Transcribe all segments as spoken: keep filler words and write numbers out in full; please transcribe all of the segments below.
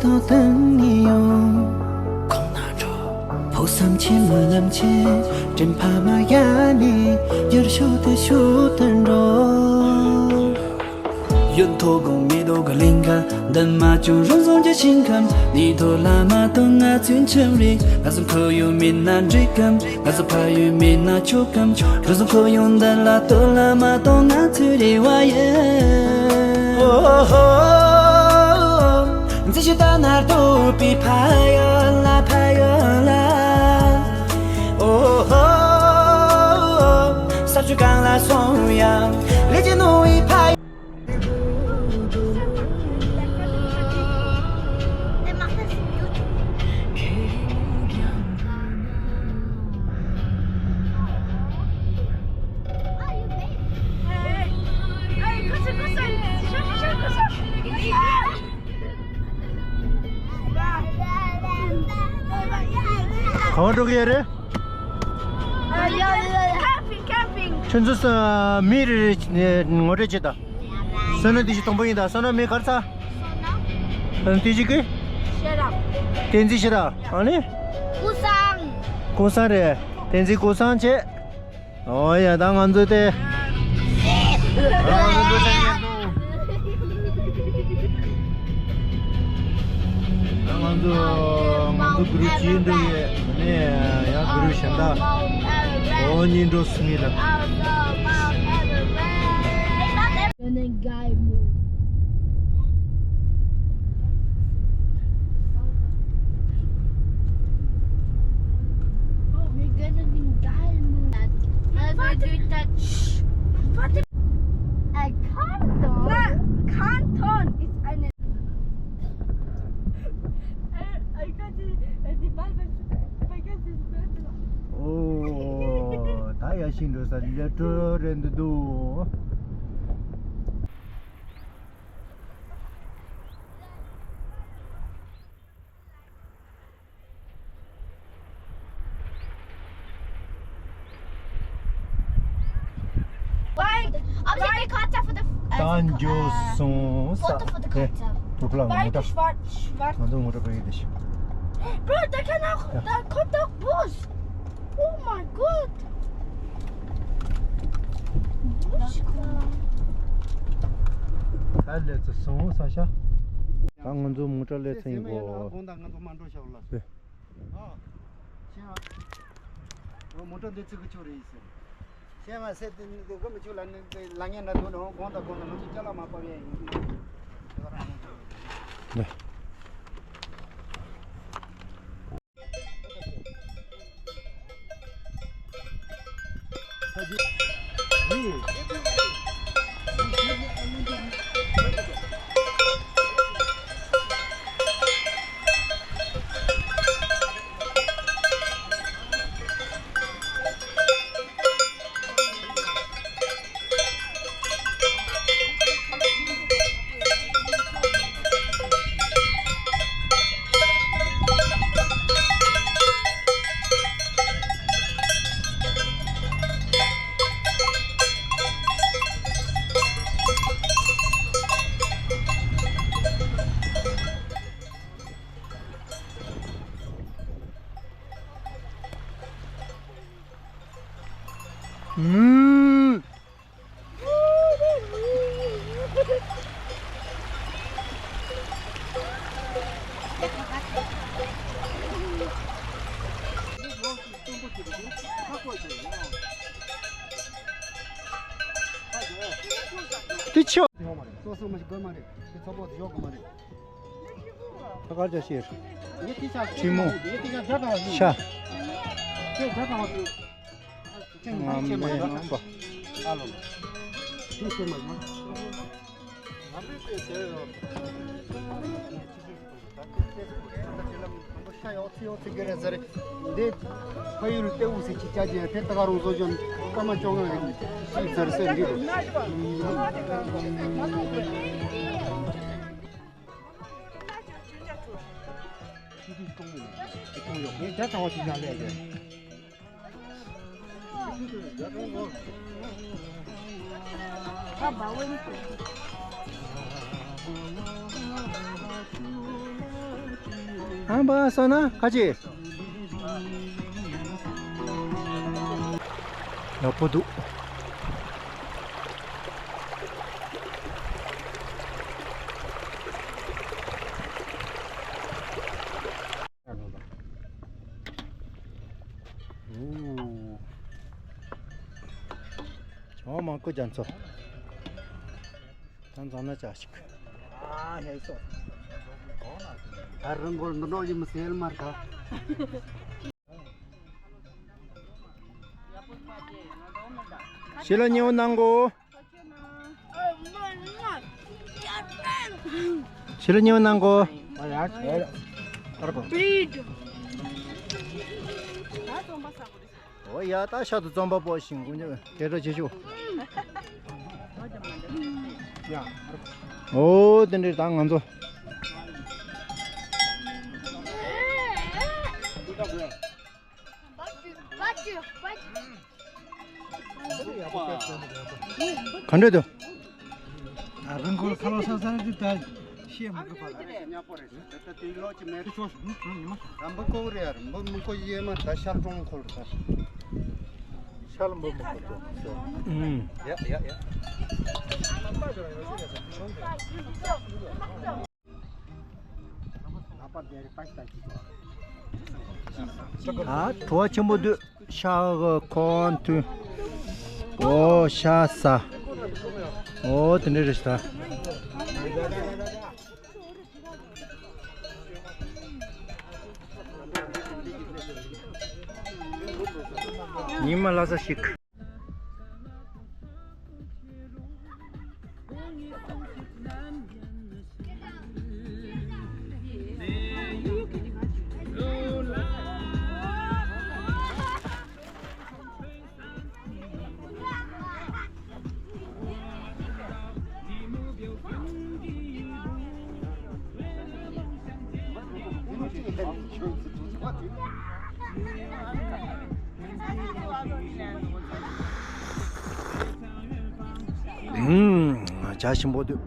དང་བསྟུན་ནས་ཡོང་། ཁོང་ན་འགྲོ། ཕུགས་བསམ་ཆེན་མོ་ལམ་ཆེན། དྲིན་ཕ་མ་ཡ་ནས་ཡར་ཤུགས་དེ་ཤུགས་དུ་འགྲོ། ཡོད་མཐོ་གོང་མེད་དོ་ག་ལིང་ག་འདི་མ་བྱུང་རང་བཟང་གྱི་ཞིང་ཁམས། ནི་ཐོ་ལ་མ་ཐོ་ང་ཚུན་ཆུམ་རེ་ང་ཚོ་ཁོ་ཡོད་མེད་ན་འགྲིག་གམ། ང་ཚོ་ཕ་ཡུལ་མེད་ན་ཆོག་གམ། རུ་སོང་ཁོ་ཡོང་འདི་ལ་ལྟོས་ལ་མ་གཏོང་ང་ཚོའི་རེ་བ་ཡིན། ཨོ་ཧོ། མཛེས་ཤིང་ལྟ་ན་སྡུག་པའི་ཕ་ཡུལ་ལ་ཕ་ཡུལ་ལ། ཨོ་ཧོ། ས་ཆུ་གང་ལ་སོང་ཡང་ལས་ཀྱི་ནོར་བུའི་ཕ་ཡུལ། གང་འགྲོ་གི་ཡ་རེད། ཁྱོད་ཚོ་ས་མི་རེ་རེ་ངོ་སྤྲོད་བྱེད་དང་། བསོད་ནམས་བདེ་སྐྱིད་དང་པོ་ཡིན་ད། བསོད་ནམས་མི་གར་ཚ། བསོད་ནམས་བདེ་སྐྱིད་ཀི། ཤེས་རབ། བསྟན་འཛིན་ཤེས་རབ། ཨ་ནི། ཀུན་བཟང་། ཀུན་བཟང་རེད། བསྟན་འཛིན་ཀུན་བཟང་བྱས། ཨོ་ཡ་ད་ང་ཚོ་དེ། ད་ང་ཚོ་འགྲོ་ས་ཡིན་འདུག་ད་ང་ཚོ་ང་ཚོ་གུ་རུ་གཅིག་འགྲོ་ཡས་ནས་ཡང་གུ་རུ་གཞན་དག་འོ་གཉིས་འགྲོ་སོང་ཡིན་ལ། We're gonna be diamond. What? A canton? Canton is an ཨོ། ད་ཡ་ཤིང་འགྲོ་ས་ལས་འགྲོ་རེད་འདུག Why? Obviously, the cards are for the, uh, ད་འགྱོ་སོང་ས། Photo for the cards. དེ་དུག་ལ་ངོ་ཏྲ། Schwarz, schwarz. ང་ཚོ་ངོ་ཏྲ་པ་ཡི་དེ་ཤི། Bro, they cannot, they cut off bush. Oh my God. ད་ལས་ཚོ་སོང་ས་ཤ། ད་ང་ཚོ་ངོ་ཏྲ་ལས་ཚན་གོ། དགོང་དག་ང་ཚོ་མ་འགྲོ་ཤག་ལ། ཨ། ཤེས་ཨ། མོ་ཊ་འདི་ཚུགས་ཀྱི་ཆོག་རེད་ཟེར། ཤེས་མ་ཟེར་དེ་འདི་ག་མི་ཆུ་ལ་ནི་ལ་ཉན་ན་དུ་ནི་གོང་དང་གོང་དང་ང་ཚོ་ཅ་ལག་མ་ཕབ་ཡ་ཡིན། དེ་ཆོ། སོ་སོ་མ་ཞིག་དགོས་མ་རེད། དེ་ཚོ་པོ་དེ་ཡོག་གི་མ་རེད། ད་གར་ཅག་ཤེར། ངས་དེ་ཆ་ཁྲི་མོ། ངས་དེ་ཆ་བརྒྱ་གྲངས་ཤ། ཁྱེད་བརྒྱ་གྲངས་ཅན་མ་ཡིན་པ། ཨ་ལོ། དེ་ཤེར་མ་ཡིན། ང་མི་དེ་དེ་ཡོད། ཤ་ཡོག་ཚི་ཡོག་ཚི་གི་རེད་ཟེར། འདི་ཕ་ཡུལ་ལྟེ་བུ་ཟེར་གྱི་ཅག་ཅེ་དེ་ད་ག་རང་བཟོ་བྱོན་སྐར་མ་བཅོ་ལྔ་རེད། ཤི་ཟེར་ཟེར་འདི་རེད། ངས་བརྒྱ་ཆང་བ་ཞིག་ཉར་ལས་རེད། ཨ་ཕ་སོང་ན་ཁ་ཅིག་ཡག་པོ་འདུག་ཨོ། ཇོ་མང་པོ་རྒྱ་མཚོ། ད་འཛོམས་ན་ཅག་ཞིག་ཨ་ཧེ་སོ། ད་རང་གོར་འདི་འགྲོ་ཡིན་མི་སེལ་མར་ད། ཤི་ལ་ཉེ་བོ་གནང་གོ། ཤི་ལ་ཉེ་བོ་གནང་གོ། ཨ་ཡ་ཆེ་ལ། ཨར་གོ། ཨོ་ཡ་ད་ཤ་དུ་རྩམ་པ་པོ་ཞིང་ཀུན་ཀྱང་སྐད་གྲགས་ཆེ་ཤོས། ཡ། ཨོ་དེ་འདྲའི་ད་ང་ཚོ། ག་འདྲ་འདུག་ཨ་རང་ཁོ་ཁ་ལོ་ས་ས་རེད་ད་ཤེས་མི་དགོས་པ་ལ། ཉ་པོ་རེད་ཟེར་ད་ལྟ་དེ་ལོ་ཅི་མེད། དེ་ཆོག་ཉི་མ། རམ་པ་ཀོ་རེ་ཡ་རམ་པ་མི་ཀོ་ཡེ་མ་ད་ཤར་གྲོང་ཁོལ་ད། ཤར་མི་མི་ཀོ་ཏོ་ཟེར། ཨུམ། ཡ་ཡ་ཡ། ད་བྲོ་བ་ཆེན་པོ་འདུག་ཤ་གི་ཁོང་དུ། ཨོ་ཤ་ཟ། ཨོ་དེ་འདྲ་རེད་ཤག་ཉི་མ་ལྷ་ས་ཞིག་ཨུམ། ཇ་ཞིམ་པོ་འདུག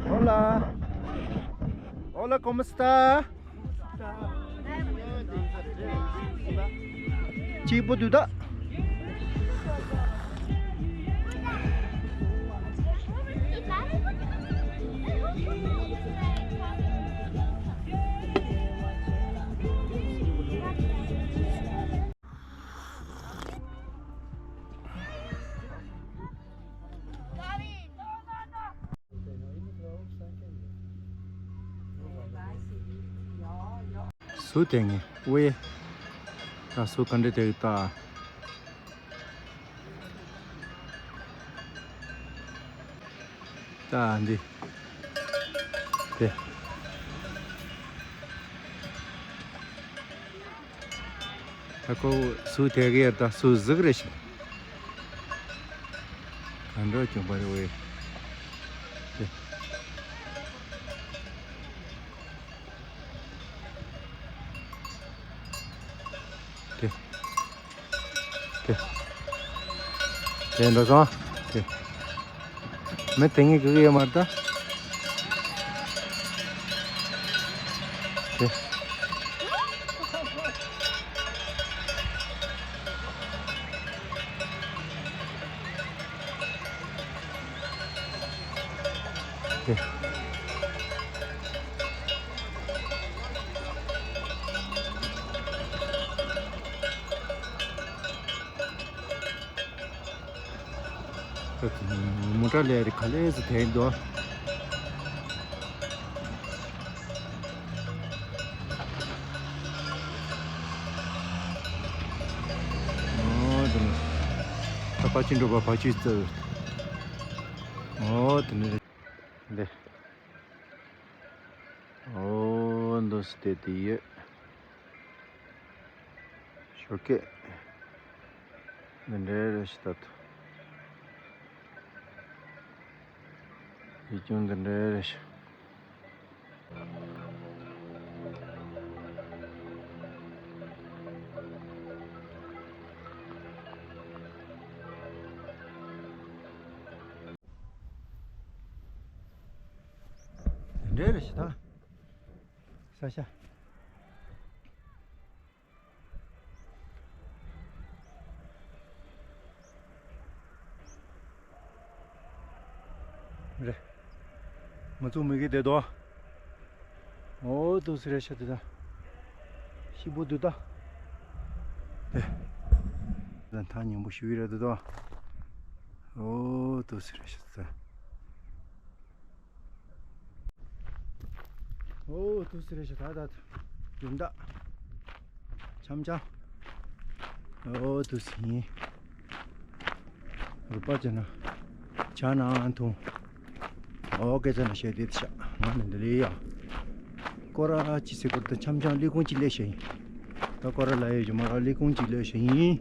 Hola. Hola, ¿cómo está? གཅིག་པོ་འདུག་ད། སུ་དེ་ངས་ཝེ། ད་སུ་ག་འདྲ་དེ་ད། ད་འདི། དེ། ད་ཁོ་སུ་དེ་གི་ཡར་ད་སུ་ཟིག་རེད་ཤག་ག་འདྲ་བྱུང་བ་རེད་ཝེ། དེ། དེ། དེ། དེ་འགྲོ་སོང་། དེ། མི་དེ་ངས་གི་ཡོད་མ་རེད་ད། དེ། དེ། མོ་ཊ་ལས་རི་ག་ལེ་སི་དེ་འདུག་ཨོ་དེ་ནི། ད་ཕ་ཆིན་འགྲོ་བ་ཕ་ཆུ་རྩེ། ཨོ་དེ་ནི། འདི། ཨོ་འདུག་སྟེ་དེ་ཡོད། ཞོགས་ཀས། འདི་འདྲའི་རེ་ཞིག་ད་དུ། ཡིག་ཆུང་འདི་འདྲའི་རེ་ཞིག་འདི་འདྲའི་རེ་ཞིག་ད། ས་ཤ། རེད། མ་བཙུགས་མི་གི་བསྡད་དོ། ཨོ་ཏུ་སི་རེ་ཤ་དེ་ད། ཤི་བོ་དུ་ད། དེ། ད་ཐག་ཉེ་པོ་ཞུ་ཡི་རེད་དོ། ཨོ་ཏུ་སི་རེ་ཤ་དེ་ད། ཨོ་ཏུ་སི་རེ་ཤ་ད་ད། དུན་ད། འཆམ་འཆམ། ཨོ་ཏུ་སི་ཡིན། རུ་པ་ཅན་ན། ཆ་ན་ཐུང་། ཨོ་སྐད་ཆ་ན་བཤད་དེ་ཤ། ང་ནི་འདི་ལི་ཡ། སྐོར་ར་ཅི་སེ་སྐོར་དུ་འཆམ་འཆམ་ལི་ཁུང་ཅི་ལས་ཤེས་ཡིན། ད་སྐོར་ར་ལ་ཡོད་ཀྱི་མ་ར་ལི་ཁུང་ཅི་ལས་ཤེས་ཡིན།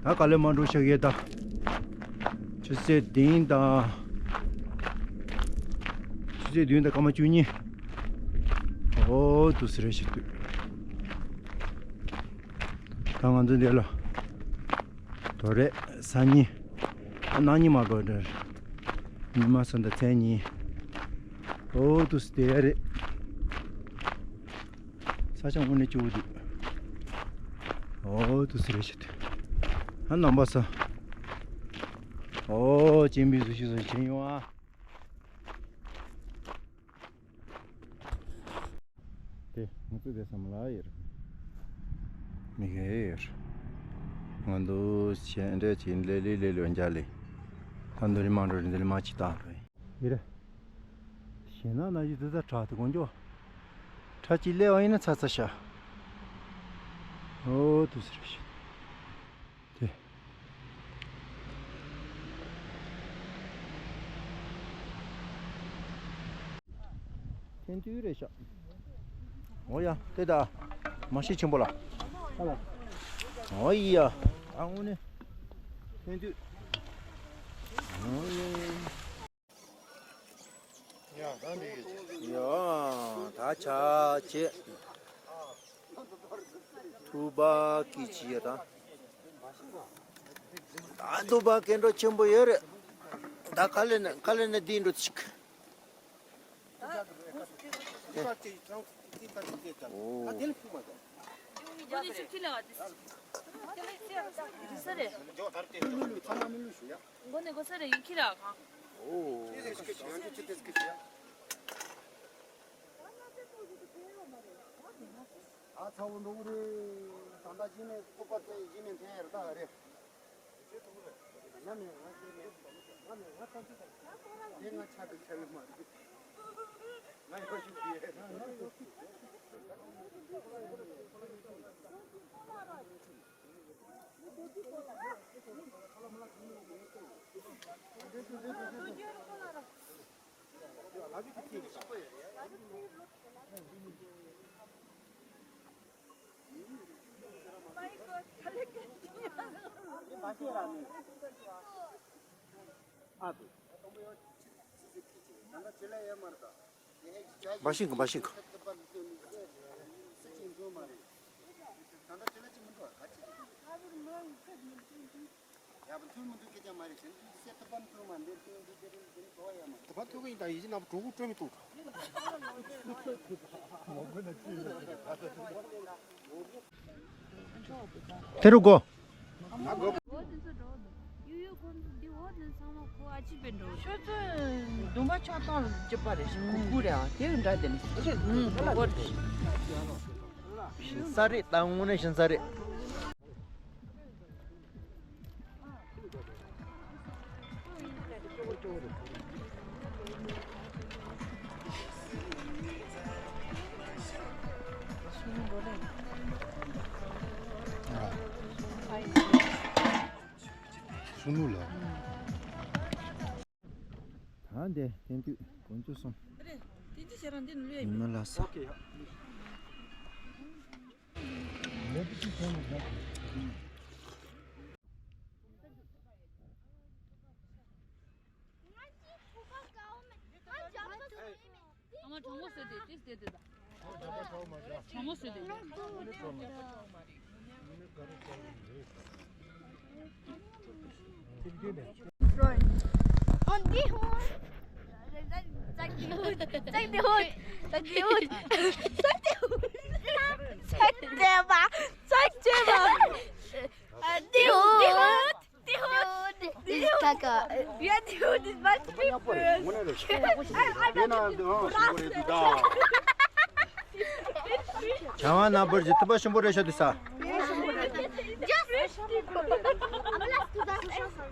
ད་ག་ལེ་མ་འགྲོ་ཤག་ཡེ་ད། ཆུ་ཚོད་བདུན་དང་། ཆུ་ཚོད་བདུན་དང་སྐར་མ་བཅུ་གཉིས། ཨོ་ཏུ་སི་རེ་ཤ་དུ། ད་ང་ཚོ་འདི་ལ། དོ་རེད་སང་ཉིན། ཨ་གནངས་ཉིན་མ་གོ་འདྲ། ཉི་མ་སང་ད་མཚན་ཉིན། ཨོ་ཏུ་སི་དེ་ཡ་རེད། ས་ཆ་དངོས་གནས་སྐྱིད་པོ་འདུག་ཨོ་ཏུ་སི་རེ་ཤ་དུ། ཨ་ནང་པ་ས། ཨོ་སྤྱན་པའི་གཟུགས་ཤིག་བཟོ་བྱེད་ཡོང་ཨ། དེ་ང་ཚོ་དེ་བསམ་ལ་ཡོད་རེད། མི་གེ་ཡོད་རེད། ང་ཚོ་ཆེ་འདྲ་ཆེ་ལེ་ལེ་ལེ་ལོ་འཇའ་ལེ། ད་འདི་ལི་མ་འགྲོ་རེད། འདི་ལི་མ་ཅི་ད་རེད། ཡོད་རེད། ཞེ་ན་ན་ཡི་དུ་ད་ཁྲ་དུ་གོང་ཅོ། ཁྲ་ཅི་ལེ་བ་ཡིན་ན་ཚ་ཚ་ཤ། ཨོ་ཏུ་སི་རེ་ཤ་དུ། དེ། ཐན་ཏུའུ་རེད་ཤག་ཨོ་ཡ་དེ་ད། མ་ཤི་ཆེན་པོ་ལ། ཨོ་ཡ། ཨ་འོ་ནི། ཐན་ཏུའུ། ཨོ་ཡ། ཡ་ད་ཆ་ཆེ། ཐུ་བ་ཀི་ཆི་ཡ་ད། ད་ཐུ་བ་སྐད་འགྲོ་ཆེན་པོ་ཡོད་རེད། ད་ཁ་ལེ་ན་ཁ་ལེ་ན་འདི་འགྲོ་ཅིག་ཨོ། ཁྱི་ལ་བ་དེ། ས་རེད། མགོ་ནས་གོ་ས་རེ་ཡིན་ཁྱི་ར་གང་། ཨོ། ཨ་ཚ་བོ་འགྲོ་གི་རེད། ད་ལྟ་གཞི་ནས་ཐུག་པ་དེ་གཞི་ནས་འཐེན་ཡར་ད་རེད། ང་ནས་ང་ཤེས་ནས་ང་ནས་ང་ཐམས་ཅད་དེ་ང་ཆགས་ཀྱི་ཆགས་ཡོད་མ་རེད། ང་ཡོད་ཤུགས་ཀྱིས་བ་ཤིང་གི་བ་ཤིང་གི་དེ་རུ་གོ། འོ་དེ་ཚོ་འགྲོ་འདུག་ཡུ་ཡུ་ཁོང་ཚོ་འདི་འོ་དེ་ཚང་མ་ཁོ་ཨ་ཅི་པའི་འགྲོ། ཆུ་ཚོད་བདུན་པ་ཆགས་སྟངས་ལ་སྐྱིད་པ་རེད་ཤག་གུ་གུ་རེད་ཨ། དེ་གི་འདྲ་དེ་ནི་ཨུ་གུ་གུ་རེད། ཞིང་ས་རེད། ད་དངོས་གནས་ཞིང་ས་རེད། སུ་ནུ་ལ། ད་འདི་ཐན་དུས་དགོང་ཚོད་སོང་། རེད། དེ་ཅི་བྱེད་རང་འདི་ནུ་ལུས་ཡིན་ན་ལ་ས། ཨ་མ་གྲང་མོ་བཟོས་ཏེ་ཏིས་དེ་དེ་ད། གྲང་མོ་བཟོས་ཏེ། འདི་ཧོ། Sag die Hut. Sag die Hut. Sag die Hut. Sag die Hut. Sag die Hut. Sag die Hut. Äh, die Hut. Die Hut. Die Hut. Das ist Kacke. Ja, die Hut ist was Fieses. Chama na bar jitba shimbo resha disa. Aber lass du das essen.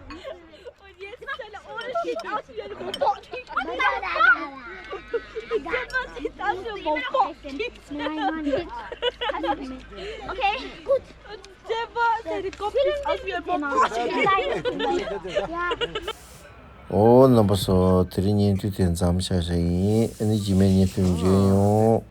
Und jetzt sieht er ohne Shit aus wie ein Robot. Jetzt sieht er aus wie ein Robot. Nein, Mann. Okay, gut. Und der war, der Kopf sieht aus wie ein Robot. Ja. ཨོ་རྣམ་པ་ཚོ། དེ་རིང་བརྙན་ཐུང་དེ་མཚམས་བཞག་བཞག་ཡིན། ཨ་ནི་རྗེས་མའི་བརྙན་ཐུང་མཇལ་ཡོང་།